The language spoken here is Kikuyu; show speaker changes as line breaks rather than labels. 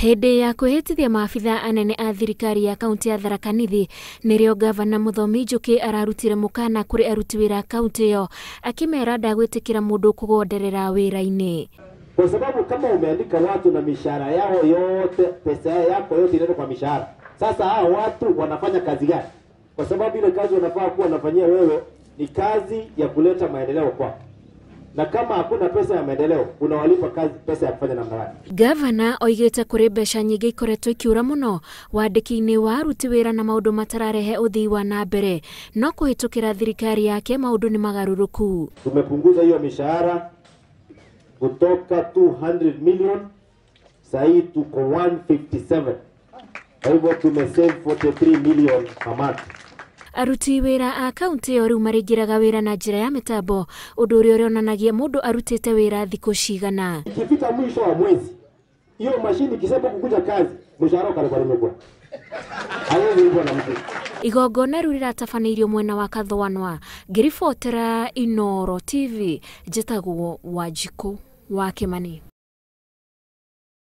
Hĩndĩ ya kwĩhĩtithia maabitha anene a thirikari ya kaunti ya Tharaka Nithi nĩrĩo gavana Mũthomi Njũkĩ ararutire mũkana kũrĩ aruti wĩra a kaunti ĩyo akĩmera ndagwĩtĩkĩra mũndũ kũgonderera wĩra-inĩ.
Kwa sababu kama umeandika watu na mishahara yao yote, pesa yako yote inaenda kwa mishahara. Sasa hao watu wanafanya kazi gani? Kwa sababu ile kazi wanafaa kuwa wanafanyia wewe ni kazi ya kuleta maendeleo kwako. Na kama hakuna pesa ya maendeleo, unawalipa kazi pesa ya kufanya namna gani?
Gavana oigĩte kũrĩ mbeca nyingĩ ikoretwo ikiũra mũno wandĩki-inĩ wa aruti wĩra na maũndũ matararehe ũthii wa na mbere, no kũhĩtũkĩra thirikari yake maũndũ nĩ magarũrũku.
Tumepunguza hiyo mishahara kutoka 200 million, sahii tuko 157. Kwa hivyo tumesave 43 million per month.
Aruti wĩra a kaunti ĩyo rĩu marĩingĩraga wĩra na njĩra ya mĩtambo, ũndũ ũrĩa ũrĩonanagia mũndũ arutĩte wĩra thikũ cigana.
Ikifika mwisho wa mwezi, hiyo mashini ikisema kukuja kazi, mshahara ukaribwa. Haiwezi lipwa na mtu.
Igongona rĩu rĩratabanĩirio mwena wa Kathwanwa. Ngĩribotera Inooro TV, njĩtagwo Wanjikũ wa Kĩmani.